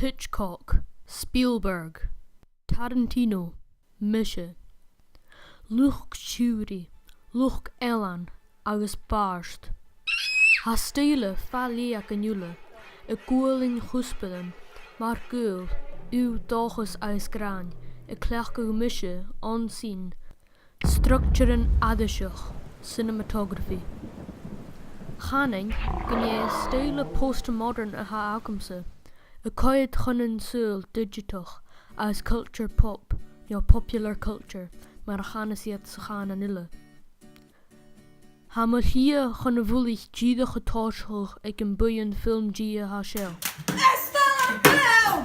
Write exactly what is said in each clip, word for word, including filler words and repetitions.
Hitchcock, Spielberg, Tarantino, mise. Luchd-siubhail, luchd-eilean agus bàird. Tha stoidhle fa leth againn uile, a' guailneachadh cuspairean mar gaol, ùidh, dòchas agus gràin, a' cleachdadh mise on scene, structaran aithriseach, cinematography. Chanainn gun e stoidhle postmodern a th' agamsa, a' coimhead chun an saoghail digiteach agus culture pop, no popular culture, mar a chanas iad sa chànan uile. Tha mo shlighe chun a' mhullaich dìreach a' tòiseachadh aig am buidheann film G a tha seo. Is toil leam film!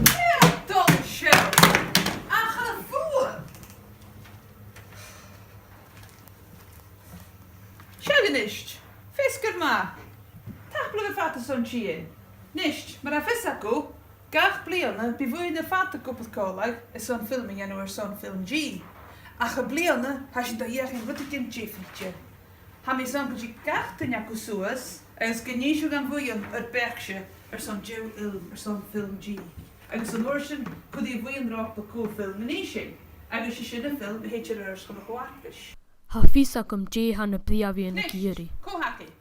Dè tha dol an seo? Ach a fuath! Seo a-nis, feasgar math. Tapadh leibh air fad airson tighinn. A-nis, mar a tha fios agaibh, gach bliadhna bidh buidheann air fad ag obair còmhla airson film a dhèanamh airson film G. Ach am-bliadhna, tha sinn a' dol a dh'fheuchainn rudeigin diofraichte. Tha mi airson gun tig gach duine agaibh suas, agus gun innis sibh dhan bhuidheann ur beachd-sa airson deagh fhilm airson film G. Agus an uair sin, cuiridh am buidheann romhpa cò am film a nì sinn, agus 's e sin am film a thèid air adhart chun a' cho-fharpais. Tha fios agam dè tha na britheamhan ag iarraidh. Cò th' againn?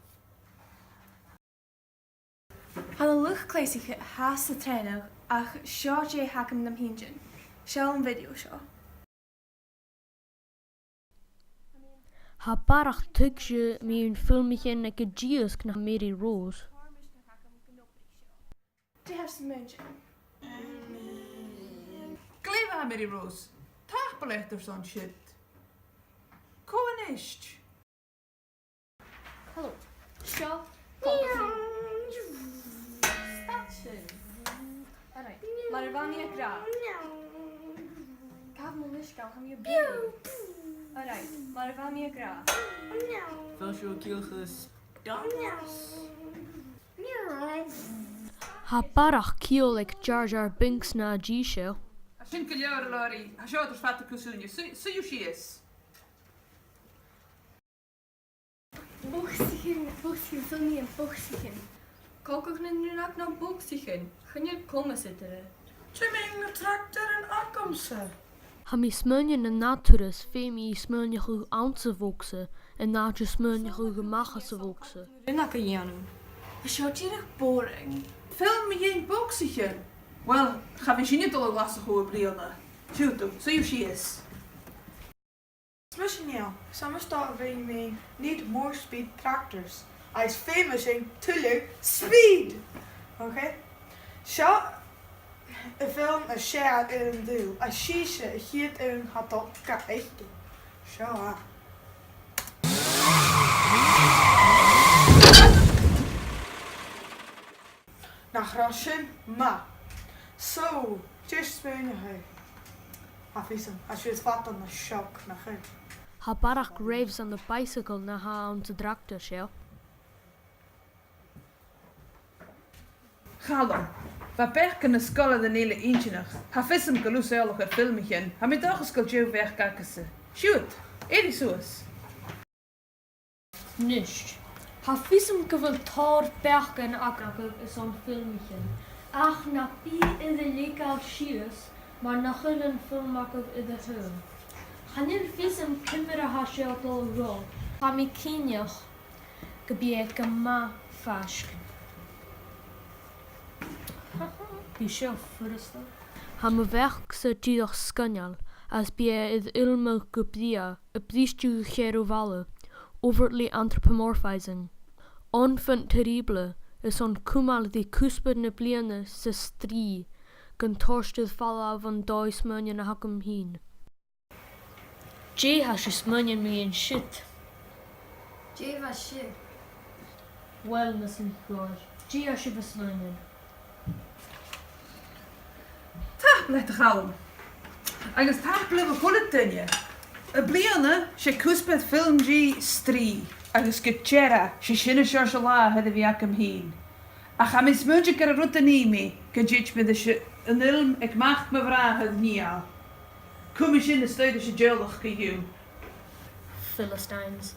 Tha na luchd-cleasaiche fhathast a' trèanadh, ach seo dè th' agam nam inntinn. Seall am video seo. Tha barrachd tuigse mu fhilmichean aig an t-iasg na Mary Rose. Dè tha sibh a' smaoineachadh? Glè mhath, Mary Rose. Tapadh leat airson siud. Cò a-nis? Hello. Seo. Stad sin. All right. Mar a bha mi ag ràdh. Gabh mo leisgeul, tha mi a' bruidhinn. All right. Mar a bha mi ag ràdh. Feuch seo ciallachas. Tha barrachd ciall aig Jar Jar Binks na dithis seo. Sin gu leòr, a Lori. Tha seo air fad a' cosnadh. Su-, suidhibh sìos. Bogsaichean, bogsaichean, filmichean, bogsaichean. Cogadh nan Rìonach no bogsaichean? Chan eil comas eatarra. Tha mi na tractaran agamsa. Tha mi a' smaoineachadh gun turas feumaidh smaoineachadh anns a' bhogsa, an àite smaoineachadh a-mach às a' bhogsa. Rìonach a dhèanamh. Tha seo dìreach boring. Film mu dheidhinn bogsaichean? Well, cha bhi sinne a' dol a Ghlaschu am-bliadhna. Siuthad, suidhibh sìos. Is mise Niall, 's mise a bhruidhinn mu Need for Speed Tractors, agus feumaidh sinn tuilleadh speed! Ok? Seo am film as fheàrr air an t-saoghal, agus 's ise a' chiad fhilm a tha dol ga fhaicinn. Seo e. Nach robh sin math? So, dè smaoinich sibh? Tha fios agam, tha sibh fada nas shocked, nach eil? Tha barrachd revs anns a' bhicycle na tha anns an tractar seo. Calum, bha beachdan na sgoile an-dè inntinneach. Tha fios agam gu bheil thusa eòlach air filmichean. Tha mi an dòchas gu bheil deagh bheachd agadsa. Siuthad, èiribh suas. A-nis, tha fios agam gu bheil tòrr bheachdan agaibh airson filmichean, ach na bi air a leigeil sìos mura h-eil an film agaibh air a thaghadh. Chan eil fios agam ciamar a tha seo a' dol a dhol. Tha mi cinnteach gum bi e gu math faisg. Bidh seo furasta. Tha mo bheachd-sa dìreach sgoinneil, agus bidh e air fhilmeadh gu brèagha, a' briseadh a' cheathramh bhalla, overtly anthropomorphizing. Enfant terrible, airson cumail ri cuspair na bliadhna 's a' strì, gun toirt air falbh an dòigh-smaoineachadh agam fhìn. Dè tha sibh a' smaoineachadh mu dheidhinn siud? Dè bha siud? Uill, a Mhìcheil, dè tha sibh a' smaoineachadh? Tapadh leat, a Chaluim. Agus tapadh leibh a h-uile duine. Am-bliadhna, 's e cuspair film G strì, agus gu dearbh, 's e sin an seòrsa làthair a bh' agam fhìn. Ach tha mi a' smaoineachadh gur e rud a nì mi gun tèid mi ris an fhilm aig mac mo bhràthar Niall. Cumaidh sin na staidhre seo deònach co-dhiù. Philistines.